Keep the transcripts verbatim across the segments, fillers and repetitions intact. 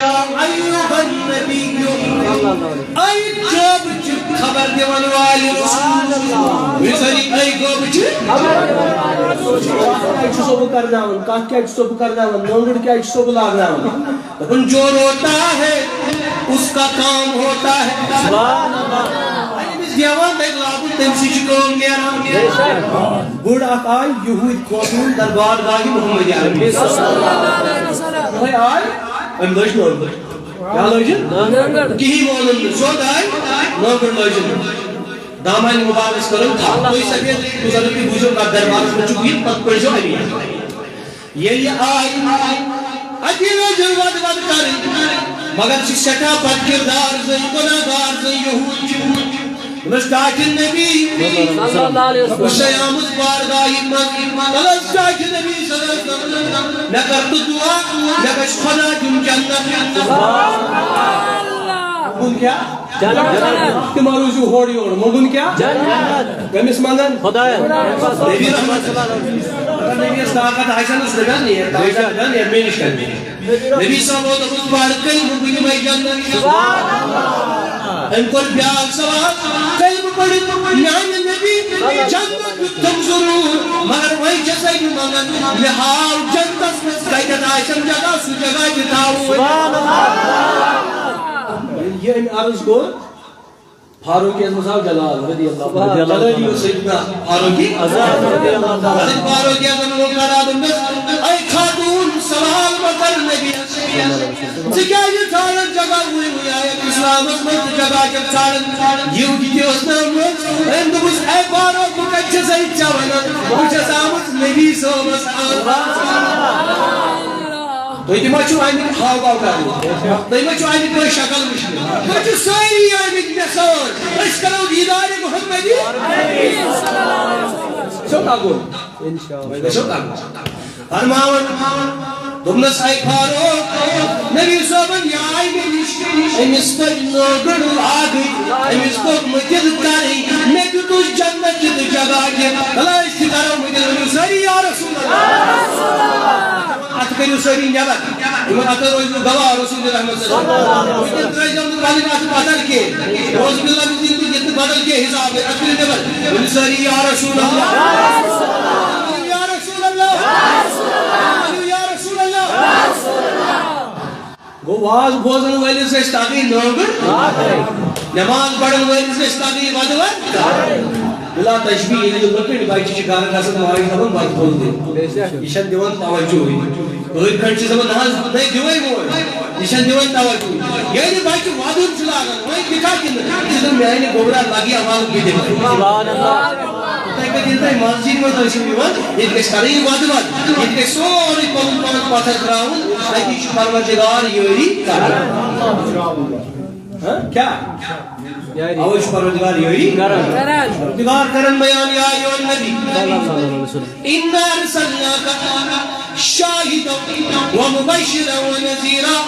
یا ایھا النبی، اے غٲبٕچ خبر دِوَن والہِ رسول۔ ؤنِو سٲری، اے غٲبٕچ۔ کَتھ کیٛازِ چھُسو بہٕ کرناوان؟ کَتھ کیٛازِ چھُسو بہٕ کرناوان؟ نوٚنٛگُر کیٛازِ چھُسو بہٕ لاگناوان؟ دَپان، جو روتا ہے، اس کا کام ہوتا ہے۔ أمِس گٮ۪وان تَتہِ لاگُن، تٔمۍ سٕے چھِ کٲم نیران۔ بٔڑ اکھ آے یہوٗدۍ کھوژُن دربار گاہہِ محمد عربی۔ یِہوٚے آے، أمۍ لٲج نوٚنٛگُر۔ کیٛاہ لٲجِن؟ نوٚنٛگُر۔ کِہیٖنۍ ووٚنُن نہٕ، سیوٚد آے، نوٚنٛگُر لٲجِن۔ دامانہِ مُبارکَس کٔرٕن تھپھ۔ تُہۍ سفید بُزرگ تہِ بوٗزِو کَتھ دربارَس منٛز چھُ یہِ، پَتہٕ پٔرۍزیو اَمی۔ ییٚلہِ یہِ آے، اَتی لٲجِن وَدٕ وَدٕ کَرٕنۍ، مگر چھِ سٮ۪ٹھاہ بد کردار زٔنۍ، گۄناہ گار زٔنۍ، یہوٗدۍ چھِ۔ دوٚپمَس، ٹاٹھہِ نبی، صلی اللہ علیہ وسلم۔ بہٕ چھُسَے آمُت بارگاہہِ منٛز۔ دوٚپمَس، ٹاٹھہِ نبی صلی اللہ علیہ وسلم، مےٚ کر تہٕ دُعا، مےٚ گژھِ خۄدا دیُن جنت۔ ووٚن کیٛاہ؟ جنت۔ تِمو روٗزِو ہورٕ یورٕ۔ ووٚنُن کیٛاہ؟ جنت۔ کٔمِس منٛگن؟ خۄدایَس۔ نبی رحمت۔ اگر نبیَس طاقت آسہِ ہا نہٕ، سُہ دَپہِ ہا، نیر، طاقت دَپہِ ہا، نیر مےٚ نِش کَنہِ۔ نبی صٲب اوس دوٚپمُت، پَر کٔلمہٕ بہٕ دِمَے جنت۔ أمۍ کوٚر بیٛاکھ سوال، کٔلمہٕ پٔرِتھ، میٛانہِ نبی، جنت دیُتتھم ضروٗر، مگر وۄنۍ چھَسَے بہٕ منٛگان، مےٚ ہاو جنتَس منٛز کَتٮ۪تھ آسٮ۪م جگہ، سُہ جگہ تہِ تھاوُن۔ یہِ أمۍ عرض کوٚر، فاروق اعظمس آو جلال رضی اللہ عنہ۔ رضی اللہ عنہ۔ جلالی اوس سیدنا فاروقی۔ اعظم رضی اللہ عنہ۔ حضرت فاروق اعظم لوگ کھڑا، دوٚپنَس، اے خاتون، سوال مہ کر نبی۔ ژٕ کیٛازِ ژھانڈان جگہ؟ وُنہِ وُنہِ آیَکھ اِسلامَس منٛز تہٕ جگہ چھَکھ ژھانڈان۔ یہِ تہِ اوس نہٕ آمُت۔ أمۍ دوٚپُس، اے فاروق، بہٕ کَتہِ چھَسَے ژےٚ وَنان؟ بہٕ چھَس آمُت نبی صٲبَس۔ تُہۍ تہِ ما چھِو اَمِکۍ ہاو باو کَرٕنۍ؟ تُہۍ ما چھِو اَمِکۍ پٲٹھۍ شکل وٕچھنہِ؟ تُہۍ چھِو سٲری آمٕتۍ مےٚ سۭتۍ۔ أسۍ کَرو دیٖدارِ محمدی۔ سیوٚد اَکھ گوٚو۔ وۄنۍ گژھو کَرُن۔ فرماوان، دوٚپنَس، اے فاروق، نبی صٲبَن یہِ آے مےٚ نِش، أمِس تٔج نوگُر لاگٕنۍ، أمِس توٚگ مٔتِتھ کَرٕنۍ، مےٚ دیُتُس جنت تہِ تہٕ جگہ تہِ، بَلٲے أسۍ تہِ کَرو مٔتِتھ، ؤنِو سٲری یا رسول اللہ۔ اَتھ کٔرِو سٲری نٮ۪بر۔ یِمن اَتھن روزِ نہٕ گواہ رسول رحمت صلی اللہ علیہ وسلم۔ وٕنکیٚن ترٛٲیزیو نہٕ پنٕنۍ اَتھ بدل کینٛہہ۔ روزٕ باللہ بِزِی تہٕ یہِ تہِ بدل کینٛہہ حساب۔ اَتھ کٔرِو نٮ۪بر۔ ؤنِو سٲری یا رسول اللہ۔ یا رسول اللہ۔ یا رسول اللہ۔ گوٚو واز بوزن وٲلِس گژھِ تَگٕنۍ نوگُر۔ نماز پرن وٲلِس گژھِ تَگٕنۍ وَدٕ وَدٕ۔ بِلا تشبیہ، ییٚلہِ یہِ لۄکٕٹۍ بَچہِ چھِ گَرٕ گژھان، ماجہِ دَپان، "بَتہٕ پھوٚل دِ۔" یہِ چھَنہٕ دِوان توجہٕے۔ أڑۍ کھٔنٛڈۍ چھِ دَپان، "نہ حظ، نَے دِوَے وۄنۍ۔" یہِ چھَنہٕ دِوان توجہٕے۔ ییٚلہِ بَچہِ وَدُن چھُ لاگان، وۄنۍ تہِ کَتھ دِنہٕ؟ یہِ چھِ دَپان، "میٛانہِ گوٚبرا لَگہِ ہا وَل، بہٕ دِمَے۔" سبحان اللہ۔ تۄہہِ کَتہِ ییٚلہِ تۄہہِ مسجدِ منٛز ٲسِو یِوان، ییٚتہِ گژھِ کَرٕنۍ وَدٕ وَدٕ، ییٚتہِ گژھِ سورُے پَنُن پان پَتھر ترٛاوُن، تَتی چھُ پروردگار یٲری کران۔ ہاں؟ کیا؟ یاری۔ اوے چھُ پروردگار یٲری کران۔ کران۔ پروردگار کران بیان، یا ایھا النبی، صلی اللہ علیہ وسلم۔ انا ارسلناک شاہدا و مبشرا و نذیرا۔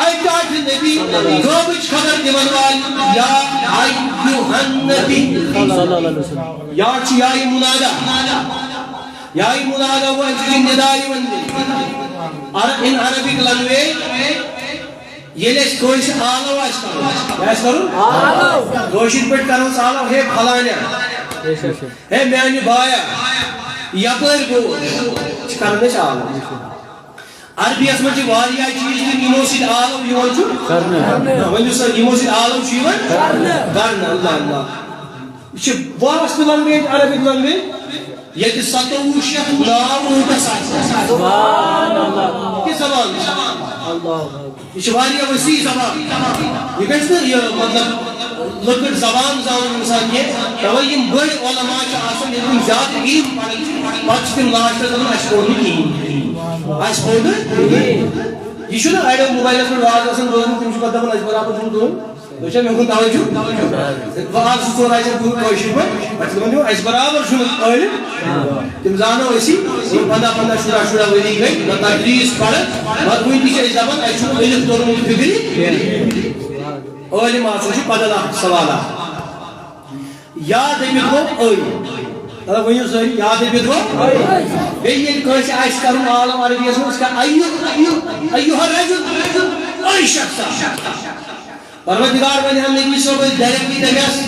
اے ٹاٹھہِ نبی، غٲبٕچ خبر دِوَن وٲلۍ، یا ایھا النبی۔ صلی اللہ علیہ وسلم۔ یا چھُ یا منادی۔ یا منادی و اَمہِ سۭتۍ چھُ ندا یِوان۔ عر-، in Arabic language، ییٚلہِ اَسہِ کٲنٛسہِ آلو آسہِ کَرُن، کیٛاہ آسہِ کَرُن؟ آلو۔ کٲشِر پٲٹھۍ کَرو أسۍ آلو، "ہے فلانیا، ہے میٛانہِ بایا، یَپٲرۍ گوٚو"، چھِ کَران أسۍ آلو۔ عربی یَس منٛز چھِ واریاہ چیٖز تِم، یِمو سۭتۍ آلو یِوان چھُ کرنہٕ۔ نہ، ؤنِو سا، یِمو سۭتۍ آلو چھُ یِوان کرنہٕ۔ کرنہٕ، اللہ، اللہ۔ یہِ چھِ vast language، Arabic language۔ ییٚتہِ ستووُہ شیٚتھ ناو اوٗنٹس آسہِ۔ سبحان اللہ۔ یہِ کِژھ زبان چھِ؟ اللہ۔ یہِ چھِ واریاہ وسیع زبان۔ یہِ گژھِ نہٕ یہِ، مطلب، لۄکٕٹ زبان زانُن اِنسان کینٛہہ۔ تَوَے یِم بٔڑۍ علماء چھِ آسان، ییٚلہِ تِم زیادٕ علم پَران چھِ، پَتہٕ چھِ تِم last-س دَپان، "اَسہِ پوٚر نہٕ کِہیٖنۍ۔ اَسہِ پوٚر نہٕ کِہیٖنۍ۔" یہِ چھُنہٕ اَڑیو موبایلَس پٮ۪ٹھ واز آسان بوزمُت، تِم چھِ پَتہٕ دَپان، "اَسہِ برابر چھُنہٕ تُہُنٛد۔" تُہۍ چھا مےٚ کُن توجہ؟ وۄنۍ اَکھ زٕ ژور آسن تُہُنٛد کٲشِر پٲٹھۍ، پَتہٕ چھِ دَپان تِم، "اَسہِ برابر چھُنہٕ عٲلِم۔" تِم زانو أسی، یِم پنٛداہ پنٛداہ، شُراہ شُراہ ؤری گٔے نہ تدریٖس پَران، مگر وٕنہِ تہِ چھِ أسۍ دَپان، اَسہِ چھُنہٕ علم توٚرمُت فِکرِ۔ عٲلِم آسُن چھُ بدل اَکھ سوال اَکھ۔ یا دٔپِتھ گوٚو أے۔ مطلب، ؤنِو سٲری، یا دٔپِتھ گوٚو أے۔ بیٚیہِ ییٚلہِ کٲنٛسہِ آسہِ کَرُن عالم عربی یَس منٛز، کیٛاہ ایُہ، ایُہ، ایُہ الرجل۔ أے شخصا۔ پروردگار ونہِ ہا نبی صٲبس ڈائریکٹلی دپیس،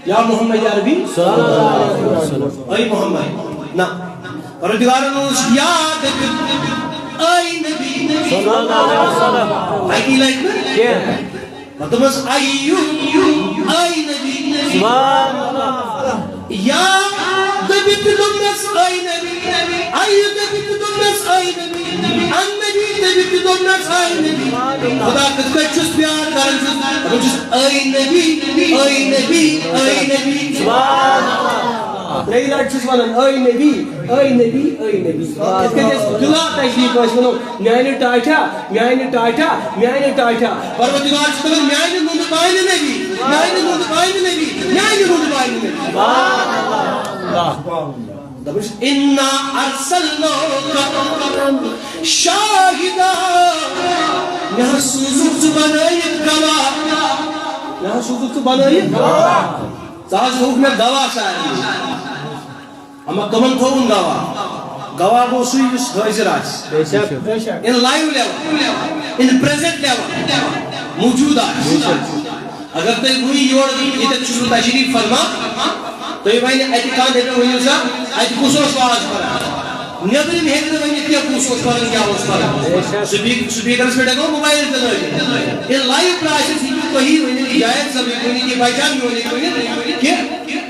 یا محمد عربی، صلی اللہ علیہ وسلم۔ اے محمد، نہ۔ پروردگارن اوس یا دپیُن، اے نبی۔ صلی اللہ علیہ وسلم۔ اکی لٹہِ نہٕ۔ کینٛہہ۔ مطلب اوس، ایو، اے نبی۔ سبحان اللہ۔ یا دپیُن تہِ دوٚپنس، اے نبی۔ ایو دپیُن تہِ دوٚپنس، اے نبی۔ النبی دپیُن تہِ دوٚپنس، اے نبی۔ خدا کِتھ کٔنۍ چھُس پیار کران چھُس، دپان چھُس، اے نبی، اے نبی، اے نبی۔ سبحان اللہ۔ ترٛیٚیہِ لٹہِ چھُس ونان، اے نبی، اے نبی، اے نبی۔ یِتھ کٔنۍ أسۍ بلا تشریف ٲسۍ ونو، میانہِ ٹاٹھا، میانہِ ٹاٹھا، میانہِ ٹاٹھا۔ پروردگار چھُ دپان، میانہِ نُنہٕ بانہِ نبی، میانہِ نُنہٕ بانہِ نبی، میانہِ نُنہٕ بانہِ نبی۔ دپان چھُس، انا ارسلناک شاہدا۔ مےٚ حظ سوٗزُکھ ژٕ بنٲیِتھ گواہ۔ مےٚ حظ سوٗزُکھ ژٕ بنٲیِتھ گواہ۔ ژٕ حظ تھوٚوُکھ مےٚ گواہ سارنٕے۔ اما کمن تھوٚوُن گواہ؟ گواہ گوٚو سُے یُس حٲضِر آسہِ۔ بے شک۔ In live level، in present level موجود آسہِ۔ اگر تُہۍ وُنہِ یور، ییٚتٮ۪تھ چھُس بہٕ تشریٖف فرما، تُہۍ وۄنۍ اَتہِ کانٛہہ دٔپِو، ؤنِو سا، اَتہِ کُس اوس واز پَران؟ نیٚبرِم ہیٚکہِ نہٕ ؤنِتھ کینٛہہ کُس اوس پَران، کیٛاہ اوس پَران۔ سپیٖک-، سپیٖکرَس پٮ۪ٹھ ہٮ۪کو موبایل تہِ لٲگِتھ۔ ییٚلہِ live process ہیٚکِو تُہی ؤنِتھ، ہدایت صٲب ہیٚکہِ ؤنِتھ، یہِ بچان میون ہیٚکہِ ؤنِتھ کہِ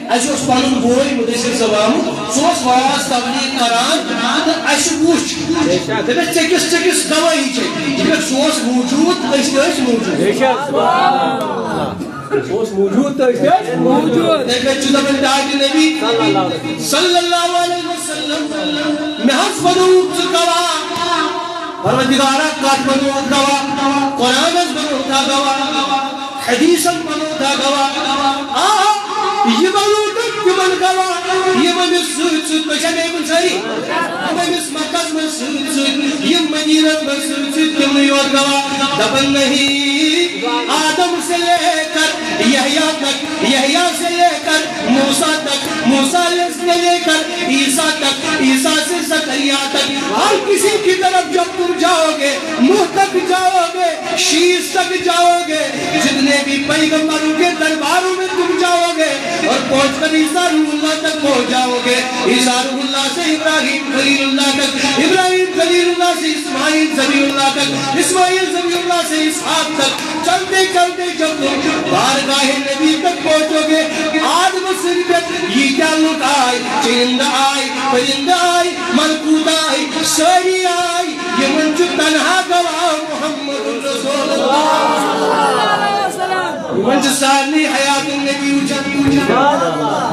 اَسہِ اوس پَنُن بوے مُدثر صٲب آمُت، سُہ اوس واز تبلیغ کران تہٕ اَسہِ وُچھ۔ دَپٮ۪س، "ژےٚ کِس، ژےٚ کِس گوٲہی چھے؟" دَپٮ۪س، "سُہ اوس موجود، أسۍ تہِ ٲسۍ موجود۔" بے شک۔ سُہ اوس موجود تہٕ أسۍ تہِ ٲسۍ موجود۔ تَمہِ پٮ۪ٹھ چھُ دَپان ٹاٹہِ نبی صلی اللہ علیہ وسلم۔ صلی اللہ علیہ وسلم، مےٚ حظ بنووُکھ ژٕ گواہ۔ پروردگارا، کَتھ بنووُکھ گواہ؟ قرآنس بنووُکھ گواہ؟ حدیثن بنووُکھ گواہ؟ آ، یہِ بنووُکھ تِمن گواہ، یِم أمِس سۭتۍ سۭتۍ، تُہۍ چھا مےٚ یِمن سٲری؟ یِم أمِس مکس منٛز سۭتۍ سۭتۍ، یِم مدینس منٛز سۭتۍ سۭتۍ، تِمنٕے یوت گواہ۔ دپان، نہیں، آدم سے لے کر یحییٰ تک، یحییٰ سے لے کر موسیٰ تک، موسیٰ سے لے کر عیسیٰ تک، عیسیٰ سے زکریا تک، ہر کسی کی طرف جب تم جاؤ گے، نوح تک جاؤ گے، شیث تک جاؤ گے، جتنے بھی پیغمبروں کے درباروں میں تم جاؤ گے اور پہنچ کر عیسیٰ روح اللہ تک پہنچ جاؤ گے، عیسیٰ روح اللہ سے ابراہیم خلیل اللہ تک، ابراہیم خلیل اللہ سے اسماعیل ذبیح اللہ تک، اسماعیل ذبیح اللہ سے اسحاق تک، چلتے چلتے جب تم بارگاہ نبی تک پہنچو گے، آدم سٕنٛدِ پٮ۪ٹھ ییٖتیٛاہ لُکھ آے، چرندٕ آے، پرندٕ آے، ملکوت آے، سٲری آے، یِمن چھُ تنہا گواہ محمد رسول اللہ۔ یِمن چھُ سارنٕے حیات النبی وٕچھان۔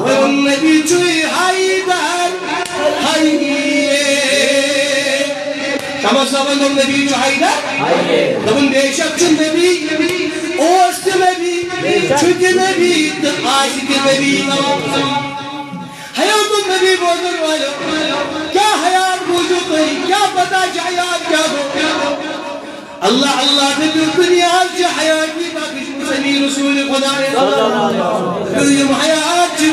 ووٚن نبی چھُے حیدر، حیے۔ شمس صٲبن دوٚپ، نبی چھُ حیدر۔ دوٚپُن، بے شک چھُ نبی، اوس تہِ نبی، چھُ تہِ نبی تہٕ آسہِ تہِ نبی۔ حیات النبی بوزن والو، کیا حیات بوزو تُہۍ؟ کیا پتہ چھِ حیات کیا گوٚو؟ اللہ، اللہ دٔپِو، دُنیاہَس چھِ حیاتی بخشمٕژ اَمی رسول خدا۔ یِم حیات چھِ،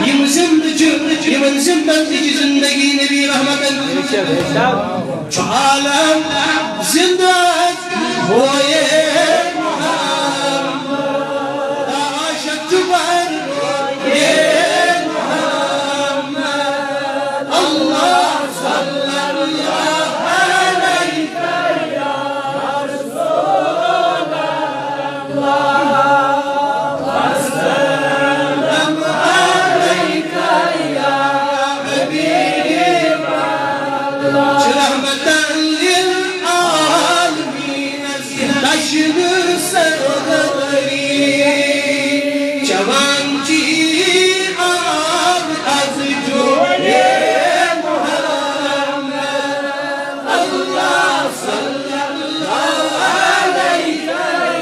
یِم زِندٕ چھِ، یِمن زِندن تہِ چھِ زندگی نبی رحمتن۔ چھُ عالم زِندٕ آز بویے محمد۔ عاشق چھُ بر بویے محمد۔ اللہ صلی اللہ علیہ رحمتاً للعالمین، دشن سرگری، چوان چی آب از جوڑے محمد۔ اللہ صلی اللہ علیہ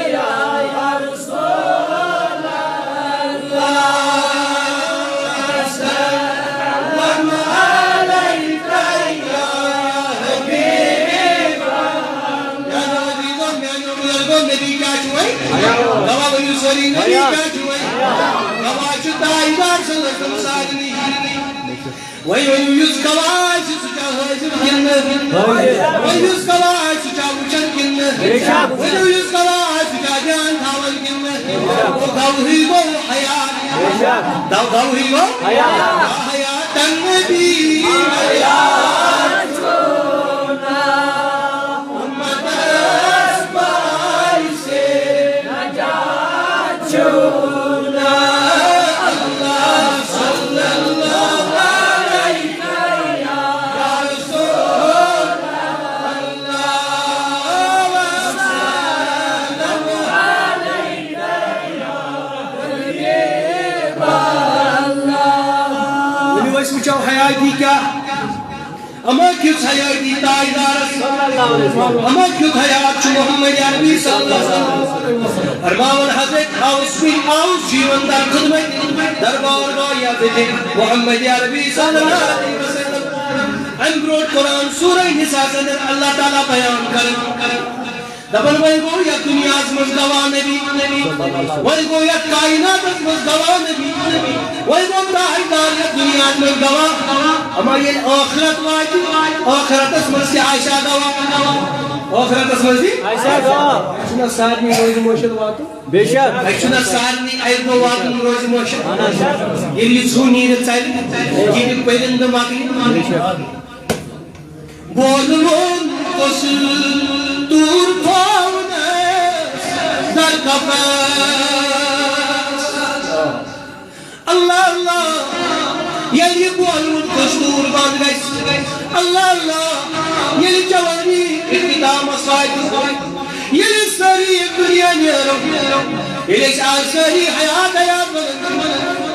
یا رسول اللہ، سلام علیک یا حبیب اللہ۔ میانیو عزیزو، میانیو بزرگو، نبی کیا چھُ وۄنۍ؟ گواہ ؤنِو سٲری، نبی کیا چھُ وۄنۍ؟ گواہ چھُ تاجدار صلی اللہ علیہ وسلم سارنٕے۔ وۄنۍ ؤنِو، یُس گواہ آسہِ، سُہ چھا حٲضِر کِنہٕ نہٕ؟ حٲضِر۔ وۄنۍ یُس گواہ آسہِ، سُہ چھا وٕچھان کِنہٕ نہٕ؟ بے شک۔ ؤلِو یُس گواہ آسہِ جان تھاوان کِنہٕ نہ؟ گواہٕے گوٚو حیات۔ بے شک۔ دَو-، گواہٕے گوٚو حیات۔ حیات النبی۔ حیات چھُنا اُمتس پارِ سے نجات چھُنا۔ اللہ صلی اللہ علیہ یا رسول اللہ۔ ؤلِو أسۍ وٕچھو حیاتی کیٛاہ، اما کیُتھ حیاتی تاجدارس، اما کیُتھ حیات چھُ محمد عربی صلی اللہ علیہ وسلم۔ فرماوان حضرت اوس بن اوس چھُ یِوان در خدمت دربار گاہ حضرت محمد عربی صلی اللہ علیہ وسلم۔ امہِ برونٛٹھ قرآن سورہ نساء اندر اللہ تعالیٰ بیان کران، دپان، وۄنۍ گوٚو یتھ دُنیاہس منٛز گواہ نبی، وۄنۍ گوٚو یتھ کائناتس منٛز گواہ نبی، وۄنۍ گوٚو تاجدار یتھ دُنیاہس منٛز گواہ۔ اما ییٚلہِ ٲخرت واتہِ، ٲخرتس منٛز تہِ آسہِ ہا گواہ۔ ٲخرتس منٛز تہِ آسہِ ہا گواہ۔ اَسہِ چھُنہ سارنٕے روزِ محشر واتُن؟ بے شک۔ اَسہِ چھُنہ سارنٕے اَکہِ دۄہ واتُن روزِ محشر؟ ییٚلہِ یہِ ژھوٚن نیٖرِتھ ژلہِ، ییٚلہِ پٔرِندٕ مۄکلہِ۔ بے شک۔ بولوُن دستور تھاونس در قفس۔ اللہ اللہ، ییٚلہِ یہِ بولوُن دستور بند گژھِ۔ اللہ اللہ، ییٚلہِ جوانی اختتامس واتہِ۔ ییٚلہِ أسۍ سٲری ییٚمہِ دُنیا نیرو، ییٚلہِ أسۍ آز سٲری حیات حیات بنن،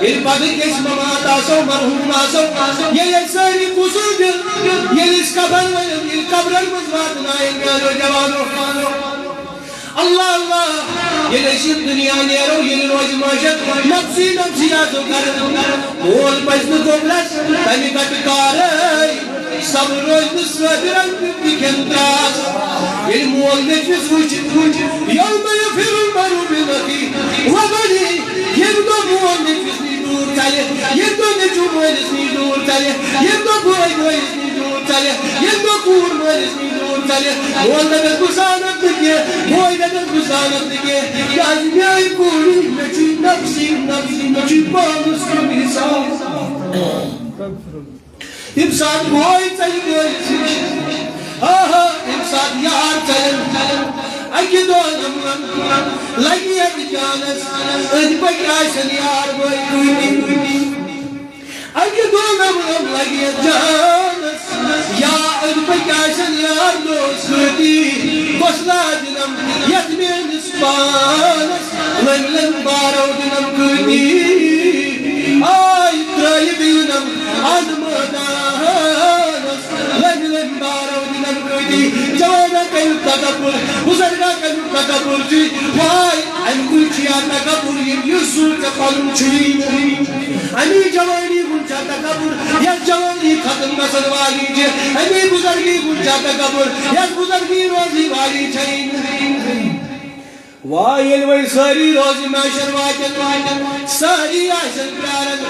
ییٚلہِ پتہٕ أسۍ ممات آسو، مرحوم آسو، ییٚلہِ أسۍ سٲری غسل دِن، ییٚلہِ أسۍ کفن ونن، ییٚلہِ قبرن منٛز واتناین میانیو جوانو، اللہ اللہ، ییٚلہِ أسۍ ییٚمہِ دُنیا نیرو، ییٚلہِ روزِ محشر، نفسی نفسی آسو کران، مول پزِ نہٕ گوٚبرس، تمہِ پتہٕ کارے۔ صبر روزِ نہٕ صٲبرن تہِ کھٮ۪ن تراس۔ ییٚلہِ مول نیٚچوِس وٕچھِ، یوم یفر المرء من اخیہ و بنیہ، ییٚمہِ دۄہ مول نیٚچوِس نِش دوٗر ژلہِ، ییٚمہِ دۄہ نیٚچوٗ مٲلِس نِش دوٗر ژلہِ، ییٚمہِ دۄہ بٲے بٲیِس نِش دوٗر ژلہِ، ییٚمہِ دۄہ کوٗر مٲلِس نِش دوٗر ژلہِ، مول دپٮ۪س، بہٕ زانتھ نہٕ کینٛہہ، بوے دپٮ۪س، بہٕ زانتھ نہٕ کینٛہہ، کیازِ میٲنۍ کوٗر، مےٚ چھُے نفسی نفسی، مےٚ چھُے پانس کیُتھ حساب۔ ییٚمہِ ساتہٕ بوے ژَلہِ مٲلِس نِش، ہا ہا، ییٚمہِ ساتہٕ یار ژَلن، اَکہِ دۄہ نمرن لَگہِ یَتھ جانَس، أنٛدۍ پٔکۍ آسن یار بٲے کۭتۍ۔ اَکہِ دۄہ نمرن لَگہِ یَتھ جانَس، یا أنٛدۍ پٔکۍ آسن یار دوس کۭتۍ۔ کۄس لاج دِنم یَتھ میٲنِس پانَس، لٔمۍ لٔمۍ بارو دِنم کۭتۍ۔ آے ترٛٲیِتھ یِنم اَتھ مٲدانَس، لٔمۍ لٔمۍ بارو دِنم کۭتۍ۔ جوانا کَمیُک تکبر، بُزرگا کَمیُک تکبر چھُے۔ واے، اَمہِ کُے چھُ یا تکبر، ییٚمۍ یُس زُو ژےٚ پَنُن چھُے نہٕ۔ اَمی جوانی ہُنٛد چھا تکبر، یَتھ جوانی ختم گژھن والی چھِ؟ اَمی بُزرگی ہُنٛد چھا تکبر، یَتھ بُزرگی روزی والی چھَے نہٕ؟ واے، ییٚلہِ وۄنۍ سٲری روزِ محشر واتن، سٲری آسن پیارن۔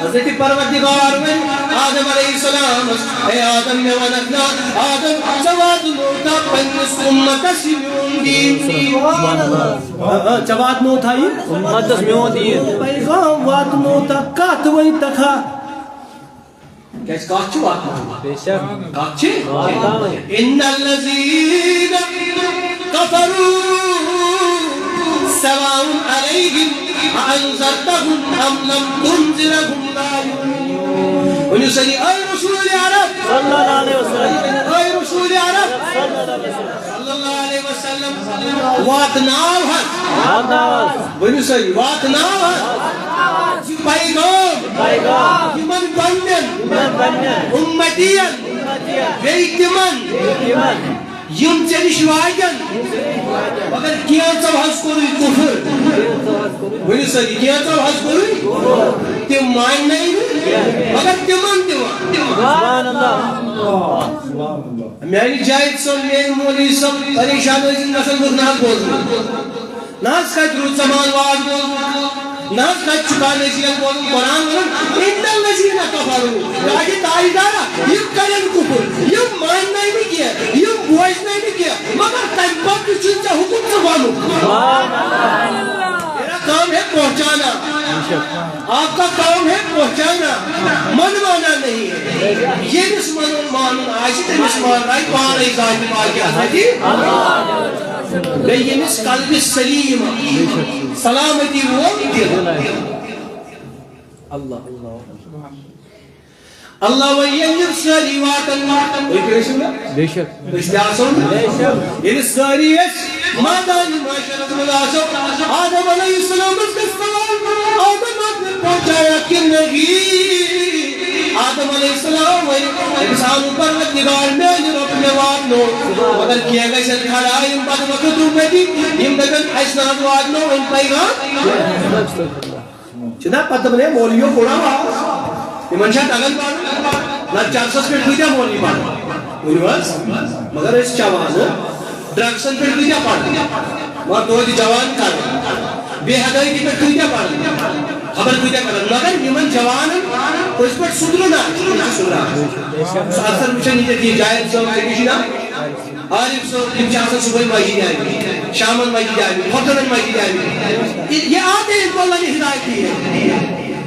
حضرت پروردگار وۄنۍ آدم علیہ السلامس، اے آدم، مےٚ وَنکھ نا، آدم، ژےٚ واتنوتھا پننِس اُمتس یہِ میون دیٖن؟ آ، آ، ژےٚ واتنوتھا یہِ؟ اُمتس میون دیٖن۔ پیغام واتنوتھا، کتھ ؤنۍ تکھا؟ کیازِ کتھ چھِ واتناوٕنۍ؟ بے شک۔ کتھ چھِ؟ واتناوٕنۍ۔ ان الذین کفروا سواء علیہم اانذرتہم ام لم تنذرہم لا یؤمنون۔ ؤنِو سٲری، اے رسول عرب۔ صلی اللہ علیہ وسلم۔ اے رسول عرب۔ صلی اللہ علیہ وسلم۔ صلی اللہ علیہ وسلم۔ واتناو حظ۔ واتناو حظ۔ ؤنِو سٲری، واتناو حظ۔ یہِ پیغام۔ پیغام۔ یِمن بندن۔ یِمن بندن۔ اُمتین۔ اُمتین۔ بیٚیہِ تِمن۔ بیٚیہِ تِمن۔ یِم ژےٚ نِش واتن۔ مگر کینٛژو حظ کوٚرُے کُفر۔ ؤنِو سٲری، کینٛژو حظ کوٚرُے۔ تِم ماننَے نہٕ۔ مگر تِمن تہِ وَن۔ سبحان اللہ۔ میانہِ جایہِ ژوٚل میٲنۍ مولوی صٲب پریشان ٲسِن گژھان، دوٚپ، نہ حظ بوزُن۔ نہ حظ کتہِ روٗد زمان واز بوزُن۔ نہ حظ، تَتہِ چھُ کانٛہہ نصیحت بوزُن، قرآن وَنان، "ان الذین کفروا"، کاجہِ تاجدارا، یِم کَرن کُفُر، یِم ماننَے نہٕ کینٛہہ، یِم بوزنَے نہٕ کینٛہہ، مگر تَمہِ پَتہٕ تہِ چھُے ژےٚ حُکُم ژٕ وَنُکھ۔ میرا کام ہے پہنچانا، آپ کا کام ہے پہنچانا، منوانا نہیں ہے۔ ییٚمِس وَنُن مانُن آسہِ، تٔمِس ماننایہِ پانَے ذاتِ پاکہِ حضرتِ۔ بیٚیہِ ییٚمِس قلبِ سلیم، سلامتی وول دِل۔ اللہ، اللہ۔ اللہ وَنہِ، ییٚلہِ یِم سٲری واتن، واتن، تُہۍ تہِ ٲسِو نا؟ بے شک۔ أسۍ تہِ آسو نا؟ بے شک۔ ییٚلہِ سٲری أسۍ مٲدانِ محشرس منٛز آسو، آدم علیہ السلامس گژھِ سوال، آدم، آپ نے پہنچایا کہ نہیں؟ آدم علیہ السلام وَنہِ، انسان، پروردگار میانہِ رۄب، مےٚ واتنو، مگر کینٛہہ گژھن کھڑا یِم بدبخت اُمتی، یِم دَپن، "اَسہِ نہ حظ واتنو وۄنۍ پیغام۔" چھِنہ پتہٕ دَپان، "ہے، مولویو کوٚڑ آو آواز، یِمن چھا تگان پَرُن؟ نہ چرسَس پٮ۪ٹھ کۭتیٛاہ مولوی پَران؟ ؤنِو حظ، مگر أسۍ چٮ۪وان، ہہ؟ ڈرگسن پٮ۪ٹھ کۭتیٛاہ پَران؟ مگر توتہِ جوان کران، بے حیٲیی پٮ۪ٹھ کۭتیٛاہ پَران؟ خبر کۭتیٛاہ کران، مگر یِمن جوانن أسۍ پٮ۪ٹھ سُدرُن آسہِ، تِم چھِ سُدران۔ سُہ اکثر وٕچھان ییٚتٮ۪تھ یہِ جاوید صٲب، أمِس چھِ ناو عارف صٲب، یِم چھِ آسان صُبحٲے مسجدِ آمٕتۍ، شامَن مسجدِ آمٕتۍ، خۄفتَن مسجدِ آمٕتۍ۔ یہِ، یہِ آتے اِنشاءاللہ یہِ ہدایت دِیہِ۔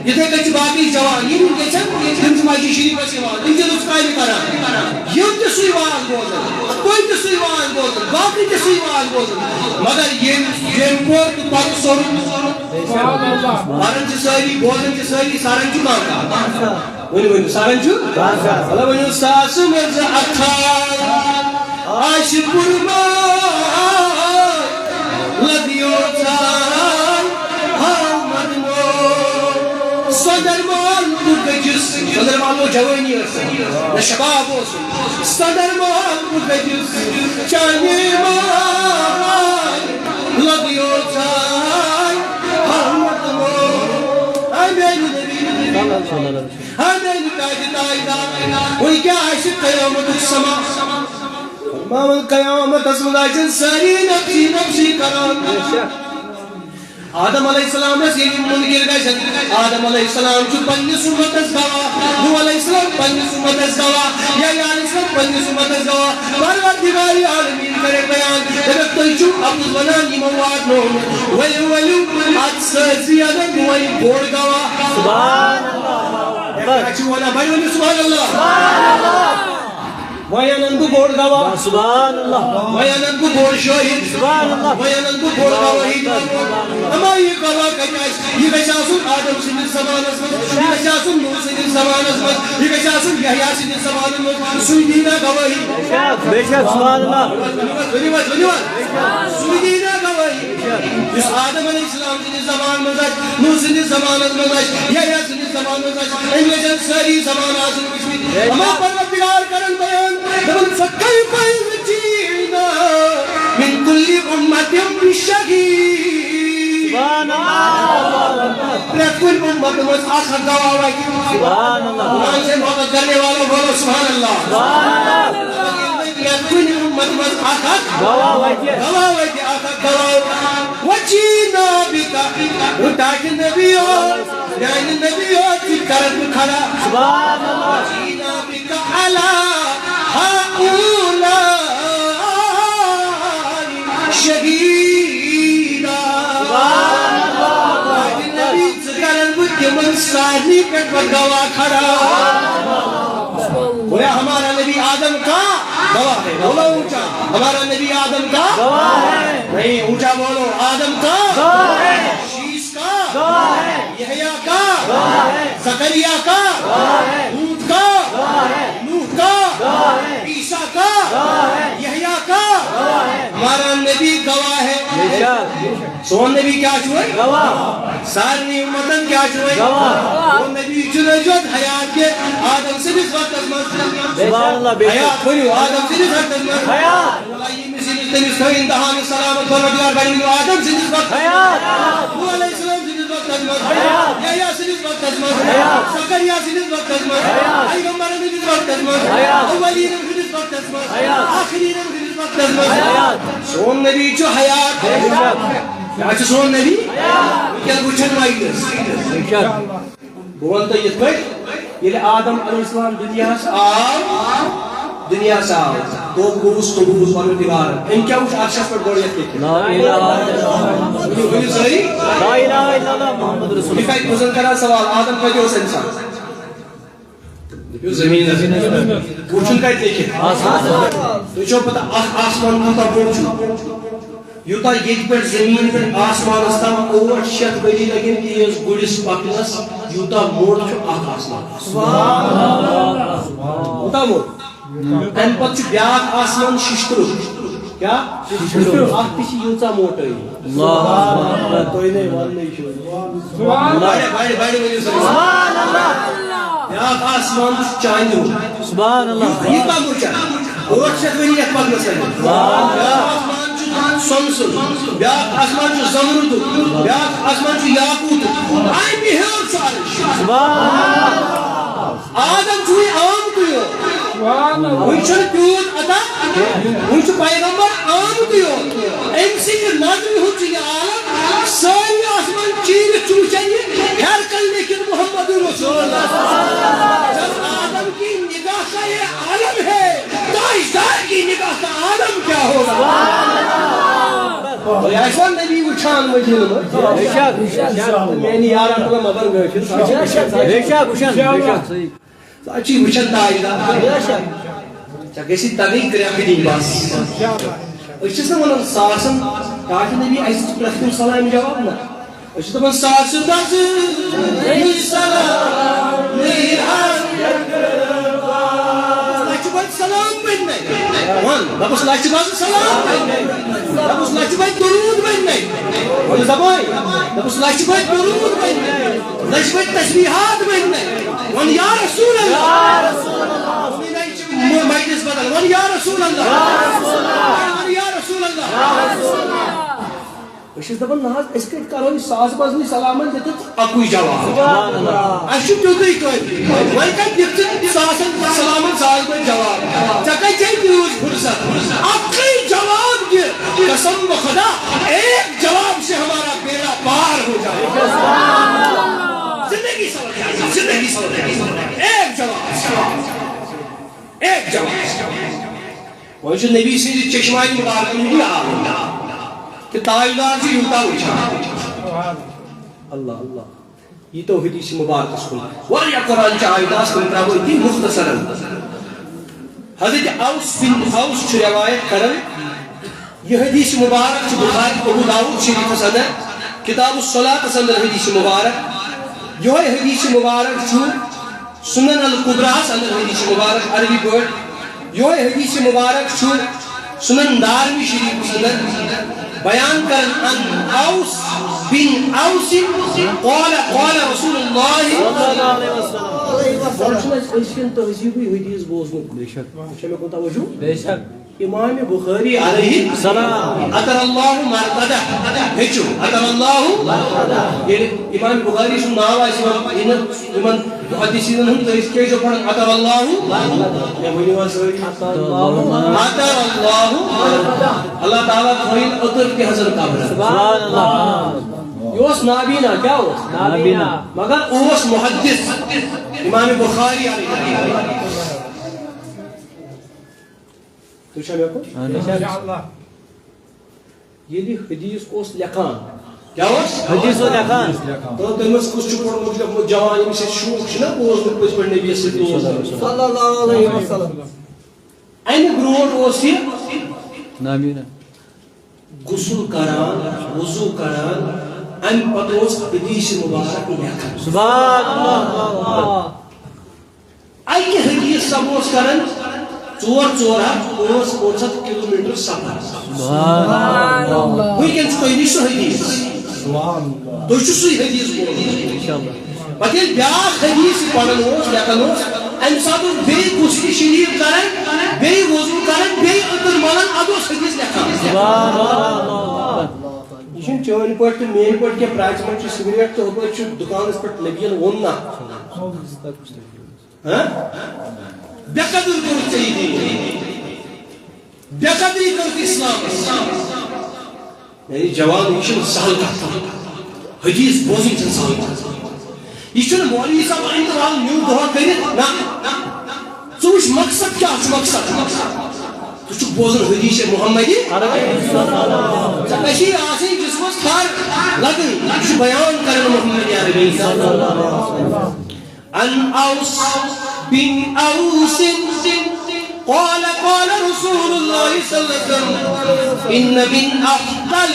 یِتھَے کٔنۍ چھِ باقٕے جوان، یِم ییٚژھن، تِم چھِ مسجد شریٖفَس یِوان، تِم چھِ رُژ کامہِ کران۔ یِم تہِ سُے واز بوزان، تُہۍ تہِ سُے واز بوزان، باقٕے تہِ سُے واز بوزان۔ مگر ییٚمۍ، ییٚمۍ پوٚر تہٕ پَتہٕ سوٚرُن، پَران چھِ سٲری، بوزان چھِ سٲری، سَران چھُ کانٛہہ کانٛہہ۔ ؤنِو، ؤنِو، سَران چھُ؟ مطلب، ؤنِو، ساسہٕ منٛز اَکھ تھاو آسہِ پُرمان، لَدیو ژاے ہاو مَدنو۔ سۄندر مال بہٕ گٔجِس، سۄندر مال اوس جوٲنی ٲس، نہ شباب اوس۔ سۄندر مال بہٕ گٔجِس، چانے مال لَدیو ژاے ہاو مَدنو۔ اے میانہِ نبی، اے میانہِ تاج تاجدار، وۄنۍ کیٛاہ آسہِ قیامتُک سما؟ فرماوان، قیامتس منٛز آسن سٲری نفسی نفسی کران۔ آدم علیہ السلامس ییٚلہِ یِم مُنکِر گژھن، آدم علیہ السلام چھُ پننِس اُمتس گواہ، نوح علیہ السلام پننِس اُمتس گواہ، یحییٰ علیہ السلام پننِس اُمتس گواہ۔ پروردگار عالمین کرے بیان، دپکھ، تُہۍ چھِو اپُز ونان، یِمو واتنوو نہٕ۔ ؤلِو، ؤلِو، اتھ سۭتۍ سۭتۍ انن بہٕ وۄنۍ بوٚڑ گواہ۔ سبحان اللہ۔ کیٛاہ چھِو ونان؟ بڑِ ؤنِو سبحان اللہ۔ وۄنۍ انن بہٕ بوٚڑ گواہ۔ سبحان اللہ۔ وۄنۍ انن بہٕ بوٚڑ شٲہِد۔ سبحان اللہ۔ وۄنۍ انن بہٕ بوٚڑ گواہی۔ اما یہِ گواہ کتہِ آسہِ؟ یہِ گژھِ آسُن آدم سٕنٛدِس زمانس منٛز، یہِ گژھِ آسُن نوح سٕنٛدِس زمانس منٛز، یہِ گژھِ آسُن یحییٰ سٕنٛدِس زمانس منٛز۔ سُے دی نا گواہی۔ بے شک، سبحان اللہ۔ ؤنِو حظ، ؤنِو حظ۔ سُے دی نا گواہی۔ یُس آدم علیہ السلام سٕنٛدِس زمانس منٛز آسہِ، نوح سٕنٛدِس زمانس منٛز آسہِ، یحییٰ سٕنٛدِس زمانس منٛز آسہِ، أمۍ گژھن سٲری زمانہٕ آسٕنۍ وٕچھمٕتۍ۔ اما پروردگار کرن بیان، دپان، فکیف اذا جئنا من کل امة بشہید۔ سبحان اللہ۔ پرٛٮ۪تھ کُنہِ اُمتہٕ منٛز اکھ اکھ گواہ واتہِ۔ سبحان اللہ۔ قرآن سے محبت کرنے والوں بولو سبحان اللہ۔ سبحان اللہ۔ پرٛٮ۪تھ کُنہِ اُمتہٕ منٛز اکھ اکھ گواہ واتہِ۔ گواہ واتہِ، اکھ اکھ گواہ۔ وجئنا بک، تاکہ نبی ہو، میانہِ نبی ہو، ژٕ کرکھ بہٕ کھڑا۔ سبحان اللہ۔ وجئنا بک علی ہؤلاء شہیدا۔ سبحان اللہ۔ میانہِ نبی، ژٕ کرکھ بہٕ تِمن سارنٕے پٮ۪ٹھ پتہٕ گواہ کھڑا۔ گویا ہمارا نبی آدم کا گواہ ہے۔ بولو اونچا، ہمارا نبی آدم کا گواہ ہے۔ نہیں، اونچا بولو، آدم کا گواہ ہے۔ شیث کا گواہ ہے۔ یحییٰ کا گواہ ہے۔ زکریا کا گواہ ہے۔ ہود کا گواہ ہے۔ نوح کا گواہ ہے۔ عیسیٰ کا گواہ ہے۔ یحییٰ کا گواہ ہے۔ ہمارا نبی گواہ ہے۔ بے شک۔ سون نبی کیٛاہ چھُ وۄنۍ؟ گواہ۔ سارنٕے اُمتن کیٛاہ چھُ وۄنۍ؟ گواہ۔ سون نبی چھُنہٕ أزیوت حیات کینٛہہ، آدم سٕنٛدِس وقتس منٛز۔ سبحان اللہ، بے شک۔ حیات، ؤنِو، آدم سٕنٛدِس وقتس منٛز۔ حیات۔ اللہ ییٚمِس ییٚمِس تٔمِس تھٲوِن دہان سلامت پروردگار بنہِ، ؤنِو، آدم سٕنٛدِس وقتس۔ حیات۔ نوح علیہ السلام سٕنٛدِس وقتس منٛز۔ حیات۔ یحییٰ سٕنٛدِس وقتس منٛز۔ حیات۔ زکریا سٕنٛدِس وقتس منٛز۔ حیات۔ پیغمبرن ہٕنٛدِس وقتس منٛز۔ حیات۔ اولین ہٕنٛدِس وقتس منٛز۔ حیات۔ آخرین ہٕنٛدِس وقتس منٛز۔ حیات۔ سون نبی چھُ حیات۔ بے شک۔ اَتہِ چھُ سون نبی، وٕنکیٚن وٕچھن مجلس۔ بہٕ وَنہٕ تۄہہِ یِتھ پٲٹھۍ، ییٚلہِ آدم علیہ السلام دُنیاہَس آو، دُنیاہَس آو، توبہٕ گوٚوُس قبوٗل پروردگار۔ أمۍ کیٛاہ وٕچھ عرشَس پٮ۪ٹھ گۄڈٕ یَتھ لیٚکھِتھ؟ لا الہ الا اللہ۔ ؤنِو، ؤنِو سٲری۔ لا الہ الا اللہ محمد رسول اللہ۔ یہِ کَتہِ، بہٕ زَن کَران سوال، آدم کَتہِ اوس اِنسان؟ دٔپِو زٔمیٖنَس۔ وٕچھُن کَتہِ لیٚکھِتھ؟ آسمان۔ تُہۍ چھو پَتہ اَکھ آسمان کوٗتاہ بوٚڑ چھُ؟ یوٗتاہ ییٚتہِ پٮ۪ٹھ زٔمیٖن پٮ۪ٹھ آسمانَس تام ٲٹھ شیٚتھ ؤری لَگن تیز گُرِس پَکنَس، یوٗتاہ موٚٹ چھُ اَکھ آسمان۔ کوٗتاہ موٚٹ؟ اَمہِ پَتہٕ چھُ بیٛاکھ آسمان شِشتُرُک۔ کیٛاہ؟ شِشتُرُک۔ اَتھ تہِ چھِ ییٖژاہ موٹٲیی۔ اللہ اکبر۔ تُہۍ نے وَننٕے چھِو۔ سبحان اللہ۔ بڑِ، بڑِ، بڑِ ؤنِو سا۔ سبحان اللہ۔ بیٛاکھ آسمان چھُ چاندِ ہُنٛد۔ سبحان اللہ۔ یہِ کَمُر چھا؟ ٲٹھ شیٚتھ ؤری یَتھ پَکنَس لَگہِ۔ سبحان اللہ۔ بیٛاکھ آسمان چھُ سۄنہٕ سُنٛد۔ بیٛاکھ آسمان چھُ زَمرُدُک۔ بیٛاکھ آسمان چھُ یاقوٗتُک۔ اَمہِ ہیوٚر چھُ عرش۔ سبحان اللہ۔ آدم چھُ وٕنہِ آمتُے یوت۔ سبحان اللہ۔ وٕنہِ چھُنہٕ تیوٗت عطا، وٕنہِ چھُ پیغمبر آمتُے یوت۔ أمۍ سٕنٛدِ نظرِ ہُنٛد چھُ یہِ عالم، سٲری آسمان چیٖرِتھ چھُ وٕچھان یہِ ہیرکل لیکھِتھ محمد رسول اللہ۔ جب آدم کی نگاہ کا یہ عالم ہے، تاجدار کی نگاہ کا عالم کیا ہوگا؟ تۄہہِ آسِوا نبی وٕچھان مدیٖنہٕ منٛز؟ بے شک، بے شک۔ میٛانہِ یارن تُلن مگر غٲفِل۔ بے شک، وٕچھان، بے شک، صحیح۔ ژٕ چھِ وٕچھان تاجدار۔ ژےٚ گژھی تَگٕنۍ کرٛٮ۪کھ دِنۍ بس۔ أسۍ چھِس نہٕ وَنان ساسَن، تاکہِ نبی اَسہِ چھِ پرٛٮ۪تھ کُنہِ سلامہِ جواب نہ۔ أسۍ چھِ دَپان ساسہٕ بَزٕ سلام۔ لَچھِ بَزٕ سلام بَنہِ نَے۔ وَن، دَپُس لَچھِ بَزٕ سلام بَنہِ نَے۔ دَپُس لَچھِ بَزٕ درود بَنہِ نَے۔ وَن زبٲنۍ۔ دَپُس لَچھِ بَزٕ درود بَنہِ نَے۔ لَچھِ بَزٕ تسبیحات بَنہِ نَے۔ وَن یا رسول اللہ۔ مجلس بدل۔ وَن یا رسول اللہ۔ وَن یا رسول اللہ۔ أسۍ چھِس دَپان، نہ حظ، أسۍ کَتہِ کَرو یہِ ساس بَزنٕے سلامَن دِتھ اَکُے جواب؟ سبحان اللہ۔ اَسہِ چھُ تیُتُے کٲفی۔ وۄنۍ کَتہِ دِکھ ژٕ ساسَن سلامَن ساس بَزِ جواب؟ ژےٚ کَتہِ چھے تیوٗت فرصت؟ اَکُے جواب دِ۔ قسم بخدا، ایک جواب سے ہمارا بیڑا پار ہو جائے۔ زندگی سمجھ جائے، زندگی سمجھ جائے۔ ایک جواب، ایک جواب۔ وۄنۍ چھُ نبی سٕنٛدِ چشمانِ مُبارکَن ہُنٛد یہِ عالم کہِ تاجدار چھُ یوٗتاہ وٕچھان۔ اللہ، اللہ۔ یہِ تو حدیث مُبارکَس کُن واریاہ قرآن چہِ آیتہٕ آسہٕ، تِم ترٛاوو أتی مُختصراً۔ حضرت اوس بن اوس چھُ روایت کران، یہِ حدیث مُبارک چھُ بخاری، ابو داؤد شریفَس اندر، کتاب الصلاۃَس اندر حدیث مُبارک۔ یِہوٚے حدیث مُبارک چھُ سنن الکبریٰ ہَس اندر حدیث مبارک عربی پٲٹھۍ۔ یِہوٚے حدیث مبارک چھُ سنن دارمی شریفَس اندر بیان کران، عن اوس بن اوس قال قال رسول اللہ۔ گۄڈٕ چھُنہٕ اَسہِ أزکٮ۪ن تہذیٖبٕے حدیث بوزنُک۔ بے شک۔ چھےٚ مےٚ کُن توجہ؟ بے شک۔ امام بخاری علیہ السلام۔ عطر اللہ مرقدہ۔ ہیٚچھِو، عطر اللہ۔ ییٚلہِ امام بخاری سُنٛد ناو آسہِ یِوان، یِمن، یِمن محدثینن ہُنٛد تٔتھۍ کیٛازِ چھِ پران عطر اللہ؟ مےٚ ؤنِو حظ سٲری۔ عطر اللہ۔ اللہ تعالیٰ تھٲوِن عطر تہِ حضرت قبرس۔ سبحان اللہ۔ یہِ اوس نابینا، کیٛاہ اوس؟ نابینا۔ مگر اوس محدث۔ امام بخاری علیہ۔ تُہۍ چھا مےٚ کُن؟ اہن حظ۔ ییٚلہِ حدیث اوس لیکھان۔ کیٛاہ اوس؟ حدیث اوس لیکھان۔ تہٕ تٔمِس کُس چھُ پوٚرمُت لیوٚکھمُت؟ جوان، ییٚمِس اَسہِ شوق چھُنہ بوزنُک پٔزۍ پٲٹھۍ نبیَس سۭتۍ دوٗر۔ صلی اللہ علیہ وسلم۔ اَمہِ برونٛٹھ اوس یہِ نابینا۔ غسل کران، وضو کران، اَمہِ پتہٕ اوس حدیث مبارک لیکھان۔ سبحان اللہ۔ اَکہِ حدیث سب اوس کران ژور، ژور ہتھ، پانٛژھ، پانٛژھ ہتھ کلوٗمیٹر سفر۔ سبحان اللہ۔ وٕنکیٚن چھُ تۄہہِ نِش سُہ حدیث۔ سبحان اللہ۔ تُہۍ چھِو سُے حدیث بوزان۔ انشاءاللہ۔ پتہٕ ییٚلہِ بیٛاکھ حدیث پران اوس، لیکھان اوس، اَمہِ ساتہٕ اوس بیٚیہِ غسل شریف کران، بیٚیہِ وضو کران، بیٚیہِ عطر ملان، اَدٕ اوس حدیث لیکھان۔ سبحان اللہ۔ یہِ چھُنہٕ چٲنۍ پٲٹھۍ تہٕ میٛٲنۍ پٲٹھۍ کینٛہہ، پرٛاژِ منٛز چھُ سگریٹ تہٕ ہُپٲرۍ چھُ دُکانَس پٮ۪ٹھ نبیَن ووٚن نہ۔ ہاں؟ بے قدر کوٚرُتھ ژےٚ یہِ دین۔ بے قدری کٔرٕتھ اِسلامَس۔ یعنی جوان، یہِ چھُنہٕ سہل کتھ۔ حدیث بوزٕنۍ چھَنہٕ سہل کتھ۔ یہِ چھُنہٕ مولوی صٲب اَنہِ تہٕ وَلہٕ نیوٗ دۄہا کٔرِتھ، نہ۔ ژٕ وٕچھ مقصد کیٛاہ چھُ، مقصد۔ ژٕ چھُکھ بوزان حدیث محمدی۔ ژےٚ گژھی آسٕنۍ جسمس تھر لگٕنۍ، یہِ چھُ بیان کران محمد عربی۔ عن أوس بن أوس قال قال رسول الله صلى الله عليه وسلم: إن من أفضل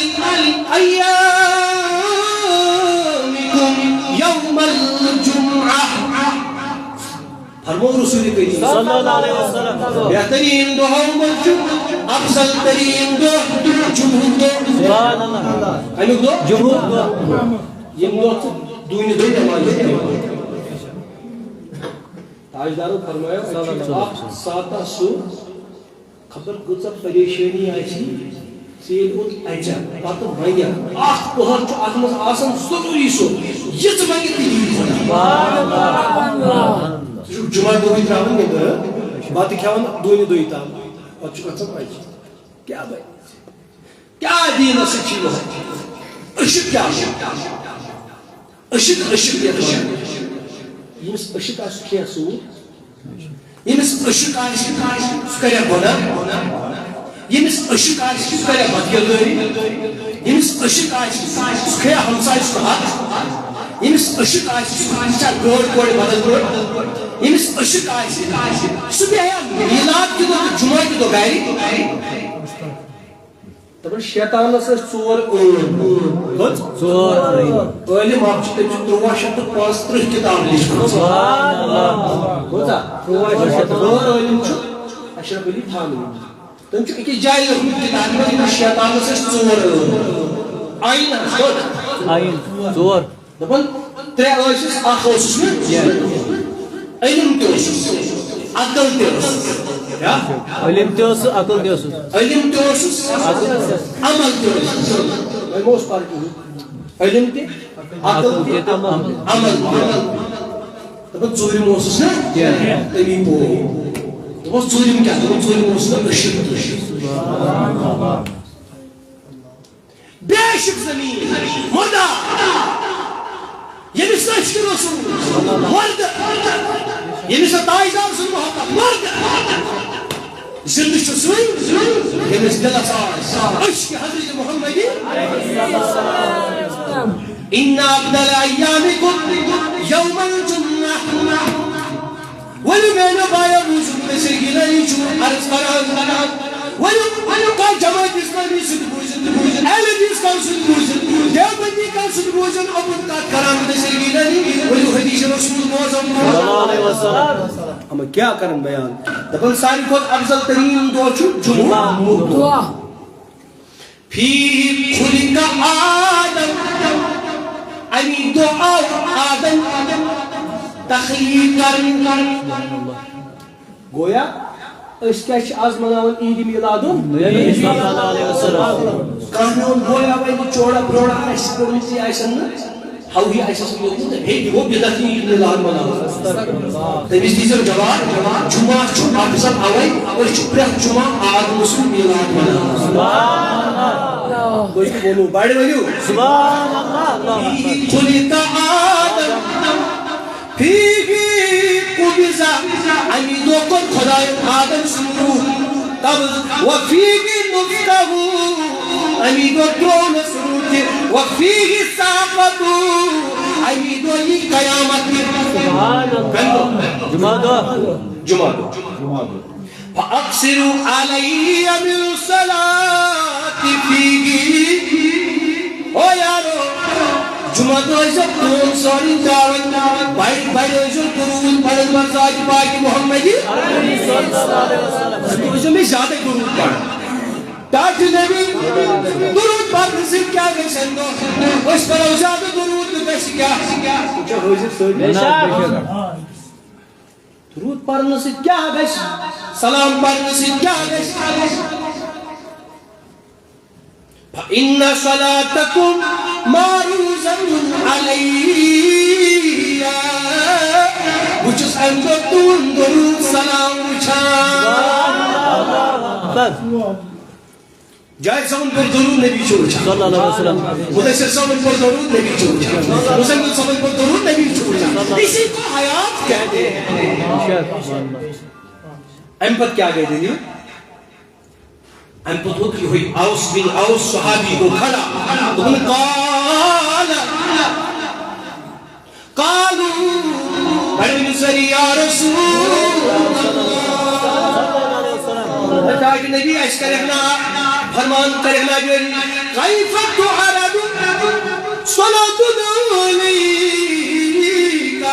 أيامكم يوم الجمعة. فرمو رسول کریم صلی اللہ علیہ وسلم۔ بہترین دۄہو منٛز چھُ افضل ترین دۄہ جمعہ دۄہ۔ سبحان اللہ۔ کمیُک دۄہ؟ جمعہ۔ ییٚمہِ دۄہ ژٕ دوٗنہِ دۄہہِ نٮ۪ماز چھُکھ پران۔ تاجدارو فرمایو، اَتہِ چھُ اکھ ساتہ سُہ، خبر کۭژاہ پریشٲنی آسہِ، ژٕ ییٚلہِ اوٚت اَژکھ، پتہٕ منٛگکھ، اکھ پۄہر چھُ اتھ منٛز آسان ضروٗری سُہ، یہِ ژٕ منٛگکھ تہِ یی خۄدا۔ ژٕ چھُکھ جمعہ دۄہٕے ترٛاوان نیٚبرٕ، بتہٕ کھٮ۪وان دوٗنہِ دۄہہِ تام، پتہٕ چھُکھ گژھان اَژِ۔ کیٛاہ بنہِ؟ کیٛاہ دیٖنس سۭتۍ چھِ یِوان؟ عشق کیٛاہ چھُ؟ عشق، عشق یَتھ وَنان۔ ییٚمِس عشق آسہِ، سُہ کھیٚیہِ سوٗد۔ ییٚمِس عشق آسہِ، سُہ کَرِ گۄناہ۔ ییٚمِس عشق آسہِ، سُہ کَرِ بدکردٲری۔ ییٚمِس عشق آسہِ، سُہ کھیٚیہِ ہمسایہِ سُنٛد حق۔ ییٚمِس عشق آسہِ، سُہ وٕچھِ گٲڑۍ کورِ بدل پٲٹھۍ۔ ییٚمِس عشق آسہِ، سُہ بیٚہہِ میٖلاد کہِ دۄہ تہٕ جُمعہ کہِ دۄہ گَرِ۔ دَپان شیطانَس ٲسۍ ژور عٲلِم۔ کٔژ؟ ژور عٲلِم۔ عٲلِم اَکھ چھُ، تٔمِس چھِ تُرٛواہ شیٚتھ تہٕ پانٛژترٕٛہ کِتاب لیٖچھمٕژ۔ سبحان اللہ۔ کۭژاہ؟ تُرٛواہ شیٚتھ۔ ژور عٲلِم چھُ اشرف علی تھانوی۔ تٔمۍ چھُ أکِس جایہِ لیوٚکھمُت کِتابہِ منٛز، یِمَن شیطانَس ٲسۍ ژور عٲلِم۔ آیٖن حظ، کٔژ؟ آیٖن، ژور۔ دَپان، ترٛےٚ ٲسِس، اَکھ اوسُس نہٕ علم تہِ اوسُس، عقل تہِ اوسُس۔ کیٛاہ؟ علم تہِ اوسُس، عقل تہِ اوسُس۔ علم تہِ اوسُس، عقل تہِ اوسُس۔ عمل تہِ اوسُس۔ وۄنۍ ما اوس فرق یِہُے؟ علم تہِ، عقل تہِ، عمل تہِ۔ عمل تہِ۔ دَپان، ژوٗرِم اوسُس نہ؟ کیٛاہ؟ تٔمی پوٚو۔ دوٚپمَس، ژوٗرِم کیٛاہ؟ دوٚپُن، ژوٗرِم اوسُس نہ عشق تہِ۔ بے عشق زمین مردہ، ییٚمِس نہٕ عشق رسول مردہ، ییٚمِس نہٕ تاجدار سُنٛد محبت مردہ۔ زندٕ چھُ سُے، ییٚمِس دِلس آسہِ عشق حضرت محمدی۔ إن أفضل أيامكم يوم الجمعة۔ ؤلِو میٛانیو بایو، بوٗزِو، مےٚ سۭتۍ گِنٛدان، یہِ چھُ عرض کران۔ ؤلِو، ؤلِو، کانٛہہ جماعت اسلامی سۭتۍ بوٗزِو، اہل حدیث کانٛہہ سۭتۍ بوٗزِو، دیوبندی کانٛہہ سۭتۍ بوٗزِو، یِمَن کَتھ کران، مےٚ سۭتۍ گِنٛدان، ؤلِو حدیث رسول بوزو۔ صلی اللہ علیہ وسلم۔ اما کیٛاہ کرن بیان؟ دَپان ساروی کھۄتہٕ افضل تریٖن دۄہ چھُ جمعہ۔ دۄہ۔ فیہ خلق آدم، امی دۄہ آو آدم تخلیق کرنہٕ۔ گویا أسۍ کیٛاہ چھِ آز مناوان عید میلاد النبی صلی اللہ علیہ وسلم۔ کانٛہہ میون بوے آوے نہٕ چوڑا بروڑا آسہِ پوٚرمُت، یہِ آسن نہٕ ہاوہی آسہِ آسان لیوٚکھمُت، ہے، یہِ گوٚو بدعت، یہِ عید میلاد مناوُن۔ تٔمِس دیٖزیو جواب، جمعہ چھُ افضل اوے، أسۍ چھِ پرٛٮ۪تھ جمعہ آدم سُنٛد میلاد مناوان۔ تُہۍ تہِ ؤنِو، بڑِ ؤنِو۔ سبحان اللہ، اللہ اکبر۔ خلق آدم فیہ قبض، امی دۄہ کوٚر خدایَن آدم سُنٛد روح قبض، و فیہ نفخہ، امی دۄہ ترٛوونَس روح تہِ، و فیہ صعقہ، امی دۄہ یی قیامت تہِ۔ سبحان اللہ۔ کَمہِ دۄہ؟ جمعہ دۄہ۔ جمعہ دۄہ۔ جمعہ دۄہ۔ فأکثروا علی من الصلاة فیہ۔ او یارو، جمعہ دۄہ ٲسۍ زیو کٲم سٲرٕے ترٛاوٕنۍ۔ بڑِ بڑِ ٲسۍ زیو درود پران بر ذاتِ پاکِ محمدی۔ تُہۍ ٲسۍ زیو مےٚ زیادَے درود پران۔ ٹاٹھۍ نبی، درود پرنہٕ سۭتۍ کیٛاہ گژھِ اَمہِ دۄہ؟ أسۍ پرو زیادٕ درود تہٕ گژھِ کیٛاہ؟ وٕچھو حٲضِر صٲب۔ بے شک۔ درود پرنہٕ سۭتۍ کیٛاہ گژھِ؟ سلام پرنہٕ سۭتۍ کیٛاہ گژھِ؟ فإن صلاتکم معروضة علی۔ بہٕ چھُس اَمہِ دۄہ تُہُنٛد درود سلام وٕچھان۔ بس۔ جاہد صٲبن پوٚر درود نبی چھُ وٕچھان۔ صلی اللہ علیہ وسلم۔ مدثر صٲبن پوٚر درود نبی چھُ وٕچھان۔ مزمل صٲبن پوٚر درود نبی چھُ وٕچھان۔ اسی کو حیات کہتے ہیں۔ اَمہِ پتہٕ کیٛاہ گٔے دٔلیٖل؟ اَمہِ پتہٕ ووٚتھ یِہوٚے اوس بن اوس صحابی گوٚو کھڑا۔ دوٚپُن، قال، قالوا، بڑے مصری یا رسول اللہ۔ تاج نبی، اَسہِ کَرٮ۪کھ نا، فرمان کَرٮ۪کھ نا جٲری، کیف تعرض صلاتنا علیک؟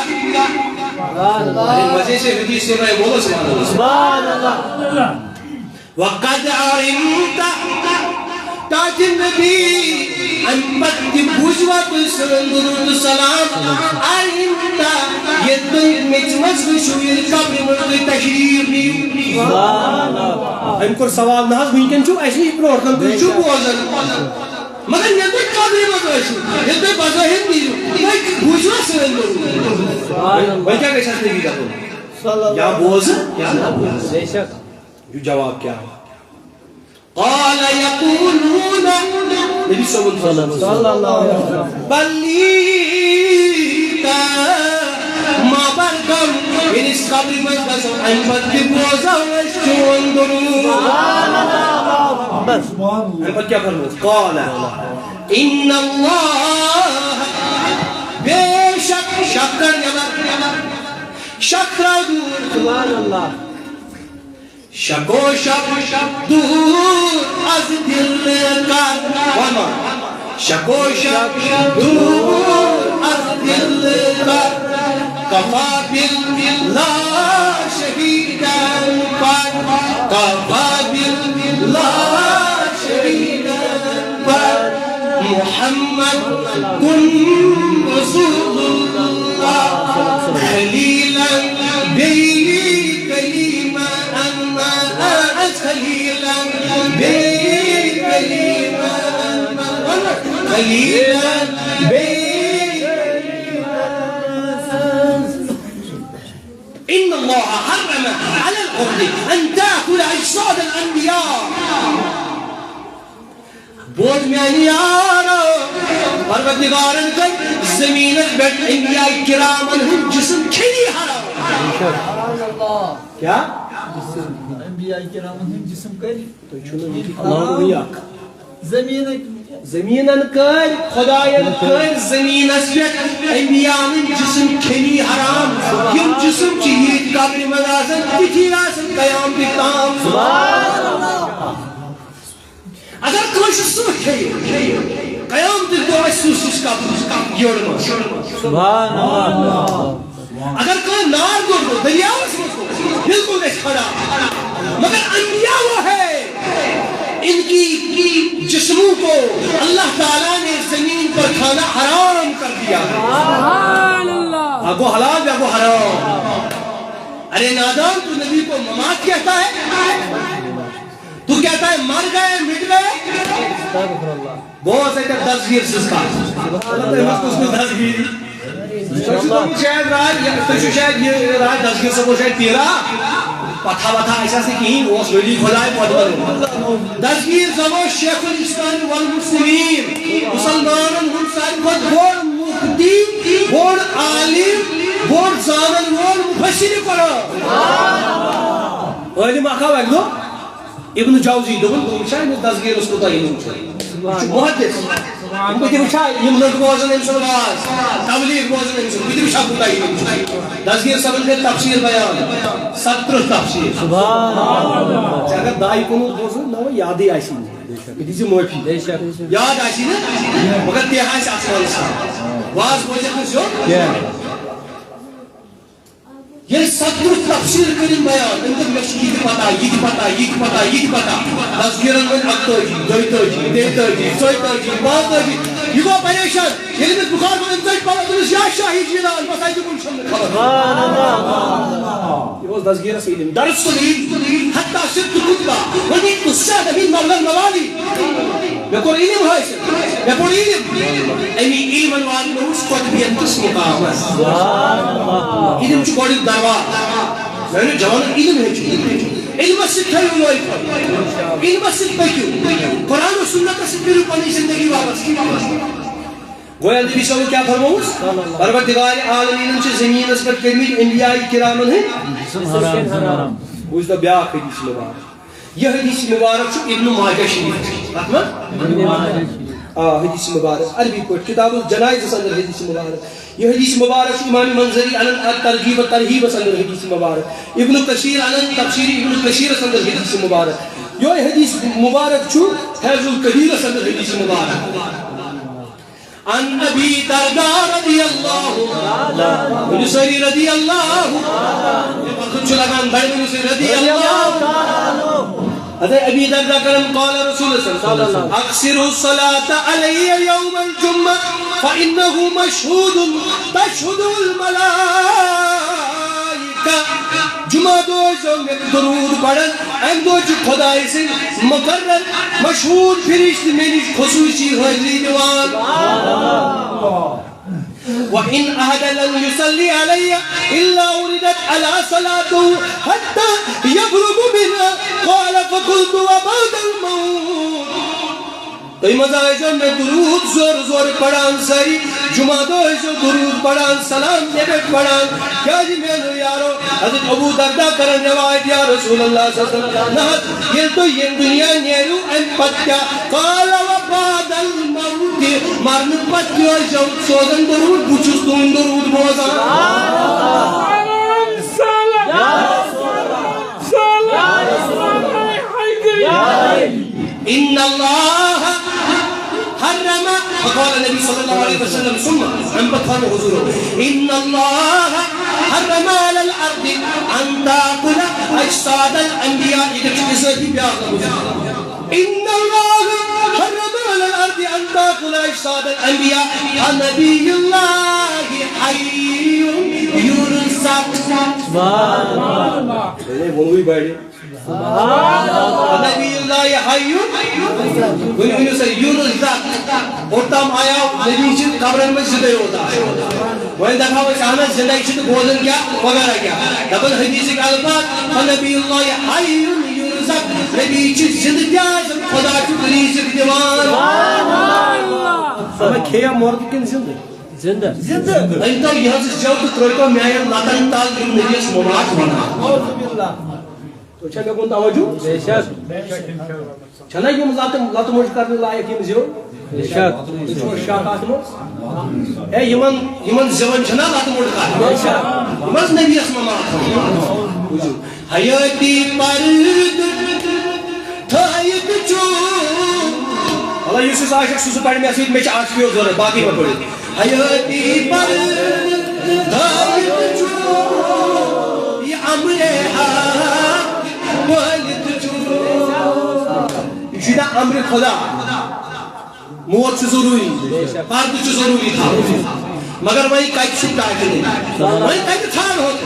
ارے مزے سے حدیث سن رہے، بولو سبحان اللہ۔ سبحان اللہ۔ وقد علمت، تاج نبی، اَمہِ پتہٕ تہِ بوٗزوا تُہۍ سٲنۍ درود سلام؟ علمت، ییٚلہِ تُہۍ میٚژِ منٛز وٕچھِو، ییٚلہِ قبرِ منٛز تُہۍ تشریٖف نِیِو۔ أمۍ کوٚر سوال، نہ حظ، وٕنکٮ۪ن چھُو اَسہِ نِش برونٛٹھ کَنہِ، تُہۍ چھِو بوزان۔ مگر ییٚلہِ تُہۍ قبرِ منٛز ٲسِو، ییٚلہِ تُہۍ بظٲہِر نِیِو، تُہۍ بوٗزوا سٲنۍ درود؟ وۄنۍ کیٛاہ گژھِ اَسہِ نبی دَپُن؟ یا بوزٕ، یا نہ بوزٕ۔ بے شک۔ یہِ جواب کیٛاہ؟ قال یقولون، نبی صٲبُن فرموو، صلی اللہ علیہ وسلم۔ بلیت، ما برکم، ییٚلہِ أسۍ قبرِ منٛز گژھو، اَمہِ پتہٕ تہِ بوزو أسۍ چون درود۔ اَمہِ پتہٕ کیٛاہ فرموو؟ قال، ان اللہ، بے شک، شک کر نٮ۪بر، شک ترٛاو دوٗر۔ سبحان اللہ۔ شک و شب دور از دل کر، وما۔ شک و شب دور از دل کر، کفا باللہ شہیدن پر، کفا باللہ شہیدن پر۔ محمد کن رسول اللہ، خلیلا بی کلیم انما، خلیلا بی کلیم انما، خلیلا بی۔ ان اللہ حرم علی الارض ان تاکل اجساد الانبیاء۔ بوز میانہِ یارو، پروردگارن کٔر زمینس پٮ۪ٹھ انبیاء کرامن ہُنٛد جسم کھیٚنی حرام۔ کیٛاہ؟ انبیاء کرامن ہُنٛد جسم کٔرۍ تُہۍ چھِو نہٕ وٕنہِ لانٛگُے اکھ۔ زمینٕکۍ۔ زمینن کٔرۍ، خداین کٔرۍ زمینس پٮ۪ٹھ انبیاءن ہُنٛد جسم کھیٚنی حرام۔ یِم جسم چھِ ییٚتہِ قبرِ منٛز آسان، تِتھی آسن قیامتٕکۍ تام۔ اگر کٲنٛسہِ سٕہہ کھیٚیہِ، قیامتٕکۍ دۄہ آسہِ سٕہہ سٕہہ قبرِ یٔڈ منٛز۔ سبحان اللہ۔ اگر کانٛہہ نار گوٚو، دٔریاوَس منٛز گوٚو، بالکل گژھِ کھڑا۔ مگر انبیاء وہ ہے، ان کی جسموں کو اللہ تعالیٰ نے زمین پر کھانا حرام کر دیا۔ سبحان اللہ۔ بیٛاکھ گوٚو حلال، بیٛاکھ گوٚو حرام۔ ارے نادان، تو نبی کو ممات کہتا ہے؟ تو کہتا ہے مر گئے، مٹ گئے؟ استغفر اللہ۔ بہت اچھا دستگیر سستا۔ مطلب، تۄہہِ ما کُس کُس دستگیٖری؟ تۄہہِ چھُو دوٚپمُت شاید راے، یہِ، تۄہہِ چھُو شاید یہِ راے دستگیر صٲب اوس شاید پیٖرا۔ پتھا وتھا آسہِ ہس نہٕ کِہیٖنۍ، اوس ولی خۄداے پتہٕ بنومُت۔ دستگیر صٲب اوس شیخ الاسلام والمسلمین، مُسلمانن ہُنٛد ساروی کھۄتہٕ بوٚڑ مُفتی، بوٚڑ عالم، بوٚڑ زانن وول مُفسرِ قرآن۔ عٲلِم اکھ آو اکہِ دۄہ ابن جوزی، دوٚپُن، بہٕ وٕچھا أمِس دستگیٖرس کوٗتاہ علم چھُ۔ یہِ چھُ محدث۔ بہٕ تہِ وٕچھا، یِم لُکھ بوزن أمۍ سُنٛد واز، تبلیغ بوزن أمۍ سُنٛد، بہٕ تہِ وٕچھا کوٗتاہ علم چھُ۔ دستگیٖر صٲبن کٔر تفسیٖر بیان، ستترٕٛہ تفسیٖر۔ سبحان اللہ۔ ژےٚ اگر دَہہِ کُنوُہ بوزُن، نہ وۄنۍ یادٕے آسی نہٕ۔ مےٚ دِژ معٲفی۔ یاد آسی نہٕ، مگر تہِ آسہِ آسمانس تام۔ واز بوزِتھ نہٕ سیوٚد۔ کینٛہہ۔ ییٚلہِ ستترٕٛہ تفسیٖر کٔرِن بیان، أمۍ دوٚپ، مےٚ چھِ یہِ تہِ پتہ، یہِ تہِ پتہ، یہِ تہِ پتہ، یہِ تہِ پتہ۔ دستگیٖرن ؤنۍ اَکتٲجی، دۄیتٲجی، تیٚتٲجی، ژۄیتٲجی، پانٛژتٲجی۔ یہِ گوٚو پریشان۔ ییٚلہِ أمِس بُخار گوٚو، أمۍ ژٔج پلو، دوٚپُس، یا شاہی جیلان، بس اَتہِ کُن چھُنہٕ خبر۔ سبحان اللہ۔ یہِ اوس دستگیٖرس علم۔ درست العلم، حتی صرت خطبہ، ونیت السعد من مولى الموالي۔ مےٚ کوٚر علم حٲصِل، مےٚ پوٚر علم۔ اَمی علمن والنوو أسۍ قطبیت کِس مقامس۔ علم چھُ گۄڈٕنیُک دروازٕ۔ میانیو جوانو، علم ہیٚچھِو، علم ہیٚچھِو۔ علمس سۭتۍ تھٲیِو لٲگۍ پَنٕنۍ۔ علمس سۭتۍ پٔکِو۔ قرآن و سنتس سۭتۍ کٔرِو پنٕنۍ زندگی وابستہٕ۔ گویا نبی صٲبن کیٛاہ فرمووُس؟ پروردگار عالمیٖنن چھِ زٔمیٖنس پٮ۪ٹھ کٔرمٕتۍ انبیاء کرامن ہٕنٛدۍ۔ بوٗزتھا بیٛاکھ حدیث مبارک؟ یہِ حدیث مبارک چھُ ابن ماجہ شریف۔ کتھ منٛز؟ آ، حدیث مبارک عربی پٲٹھۍ کتاب الجنائزس اندر حدیث مبارک۔ یہ حدیث مبارک چھُ امام منذری انان اتھ ترغیب و ترہیبس اندر حدیث مبارک۔ ابن کثیر انان تفسیر ابن کثیرس اندر حدیث مبارک۔ یہے حدیث مبارک چھُ فیض القدیرس اندر حدیث مبارک۔ عن ابی درداء رضی اللہ عنہ۔ ؤنِو سٲری رضی اللہ۔ مےٚ وقت چھُ لگان، بڑٕ ؤنِو سٲری رضی اللہ۔ حضرت ابی درداء کرن قال رسول اللہ صلی اللہ علیہ وسلم، اکثروا الصلاة علی یوم الجمعہ فانہ مشہود تشہد الملائکہ۔ جمعہ دۄہ ٲسۍزیو مےٚ درود پران، امہِ دۄہ چھُ خداے سٕنٛدۍ مقرر مشہود فرشتہٕ مےٚ نِش خصوصی حٲضری دِوان۔ وَإِنْ أَحَدًا لَمْ يُصَلِّ عَلَيَّ إِلَّا عُرِضَتْ عَلَيْهِ صَلَاتُهُ حَتَّى يَفْرُغَ مِنْهَا، قَالَ فَقُلْتُ وَبَعْدَ الْمَوْتِ۔ تُہۍ مہ حظ ٲسۍزیو مےٚ درود زورٕ زورٕ پران سٲری، جمعہ دۄہ ٲسۍزیو درود پران، سلام مےٚ پٮ۪ٹھ پران، کیٛازِ میٛانیو یارو؟ حضرت ابو درداء کرن روایت، یا رسول اللہ صلی اللہ علیہ وسلم، نہ حظ، ییٚلہِ تُہۍ ییٚمہِ دُنیا نیرِو، اَمہِ پتہٕ کیٛاہ؟ قال وبعد الموت، مرنہٕ پتہٕ تہِ ٲسۍزیو سوزان درود، بہٕ چھُس تُہُنٛد درود بوزان۔ ان اللہ حرم، فقال النبی صلی اللہ علیہ وسلم، ثم، امہِ پتہٕ فرموو حضورو، ان اللہ حرم علی الارض ان تاکل اجساد الانبیاء۔ یہِ چھُ اضٲفی بیٛاکھ لفظ۔ ان اللہ حرم علی الارض ان تاکل اجساد الانبیاء، فنبی اللہ حی یرزق۔ سبحان اللہ۔ ووٚنوُے بڑِ۔ نبی اللہ حی، ؤنِو، ؤنِو سا، یرزق۔ اوٚتام آیاو نبی چھِ قبرن منٛز زِندَے یوت آسان۔ وۄنۍ دَپہو أسۍ، اہن حظ، زِندَے چھِ تہٕ بوزان کیٛاہ، وغیرہ کیٛاہ۔ دَپان حدیثٕکۍ الفاظ، فنبی اللہ حی یرزق۔ نبی چھِ زِندٕ تہِ آسان، خدا چھُ رزق دِوان۔ اما کھیٚیا مردٕ کِنہٕ زِندٕ؟ زِندٕ۔ زِندٕ۔ أمۍ تو یہِ حظ زٮ۪و تہٕ ترٛٲوۍ تو میٛانٮ۪ن لَتَن تَل، یِم نبیَس مُمات وَنان۔ تُہۍ چھا مےٚ کُن توجہ؟ بے شک۔ چھَنا یِم لَتہٕ، لَتہٕ مۄنٛجہِ کَرنہٕ لایق یِم زٮ۪و؟ بے شک۔ تُہۍ چھِوا شک اَتھ منٛز؟ ہے، یِمَن، یِمَن زٮ۪ون چھَنا لَتہٕ مۄنٛجہِ کَرنہٕ؟ بے شک۔ یِم حظ نبیَس مُمات وَنان۔ بوٗزِو۔ حیٲتی پردٕ تھٲیِتھ چھُ۔ وَلہٕ یُس یُس عاشق چھُ، سُہ پَرِ مےٚ سۭتۍ، مےٚ چھِ عاشقی یوت ضوٚرَتھ، باقٕے مہ پٔرِو۔ حیٲتی پردٕ تھٲیِتھ چھُ، یہِ امرِ حق پٲلِتھ چھُ۔ یہِ چھُ دا امرِ خدا۔ موت چھُ ضروٗری، پردٕ چھُ ضروٗری تھاوُن، مگر وۄنۍ کتہِ چھُ ٹاٹھہِ؟ وۄنۍ کتہِ ژھانڈہوکھ؟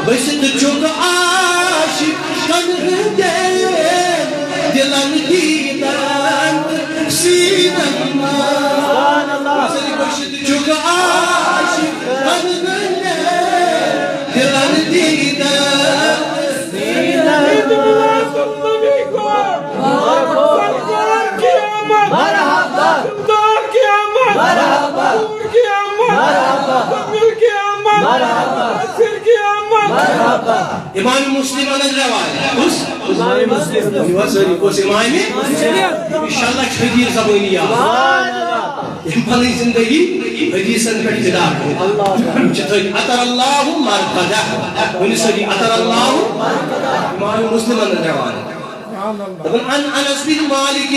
بٔسِتھ چھُکھ عاشقن ہٕنٛدٮ۪ن دِلن دیٖدن سیٖنن منٛز۔ بٔسِتھ چھُکھ عاشقن ہٕنٛدٮ۪ن دِلن دیٖدن سیٖنن منٛز۔ سرکار کی آمد۔ مرحبا۔ سردار کی آمد۔ مرحبا۔ نور کی آمد۔ مرحبا۔ مزمل کی آمد۔ مرحبا۔ ناصر کی آمد۔ مرحبا۔ امام مسلم انن روایت۔ کُس؟ امام مسلم۔ ؤنِو حظ سٲری، کُس امام؟ مسلم۔ انشاءاللہ چھِ حدیث زبٲنی یاد۔ سبحان اللہ۔ یِم پنٕنۍ زندگی حدیثن پٮ۪ٹھ فدا کٔرِتھ۔ اللہ اکبر۔ یِم چھِ تھٲوِتھ، عطر اللہ مرقدہ۔ ؤنِو سٲری، عطر اللہ۔ امام مسلم انن روایت۔ دَپان، عن انس بن مالک،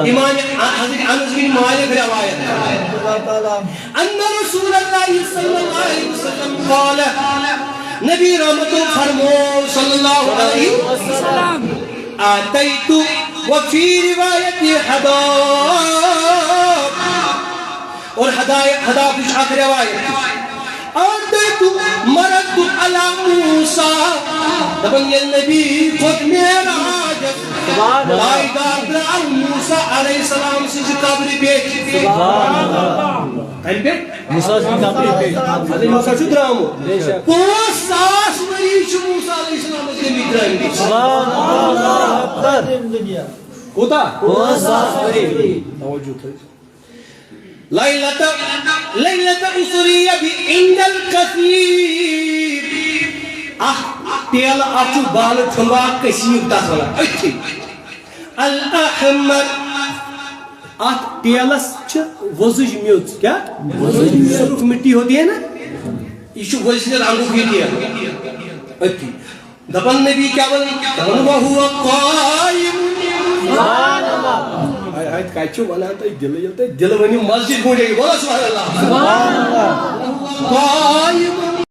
امام، حضرت انس بن مالک روایت کران۔ ان رسول اللہ صلی اللہ علیہ وسلم قال، نبی رحمت فرمو صلی اللہ علیہ وسلم، آتیت، وفی روایت حدا، اور حدا، حدا کچھ آخر روایت۔ آتیت، مررت علی موسیٰ۔ دَپان، ییٚلہِ نبی کھوٚت معراجس، سبحان اللہ۔ پایگاہ درٛاو موسیٰ علیہ السلام سٕنٛزِ قبرِ پٮ۪ٹھ۔ سبحان اللہ۔ کَمہِ پٮ۪ٹھ؟ موسیٰ سٕنٛزِ قبرِ پٮ۪ٹھ۔ حضرت موسیٰ چھُ درٛامُت۔ بے شک۔ پانٛژھ ساس ؤری چھُ موسیٰ علیہ السلامس نبی درٛامٕتۍ۔ سبحان اللہ اکبر۔ کوٗتاہ؟ پانٛژھ ساس ؤری۔ توجہ تھٲیِو۔ لیلۃ، لیلۃ اسری بی عند الکثیب۔ اکھ پیالہٕ، اَتھ چھُ بالہٕ ٹھُمبا کثیب تَتھ وَنان، أتھی۔ الاحمر، اَتھ پیالَس چھِ وۄزٕج میٚژ۔ کیٛاہ؟ وۄزٕج میٚژ۔ سرخ مٹی ہوتی ہے نا، یہِ چھُ وۄزلہِ رنٛگُک یہِ تیل۔ أتھی۔ دپان نبی کیٛاہ وَنان؟ دپان، "وَهُوَ قَائِمٌ۔" سبحان اللہ۔ اے، اَتہِ کَتہِ چھُ وَنان تُہۍ دِلہٕ؟ ییٚلہِ تُہۍ دِلہٕ ؤنِو، مسجد گوٗنجے۔ بولو سبحان اللہ۔ سبحان اللہ۔ وَهُوَ قَائِمٌ۔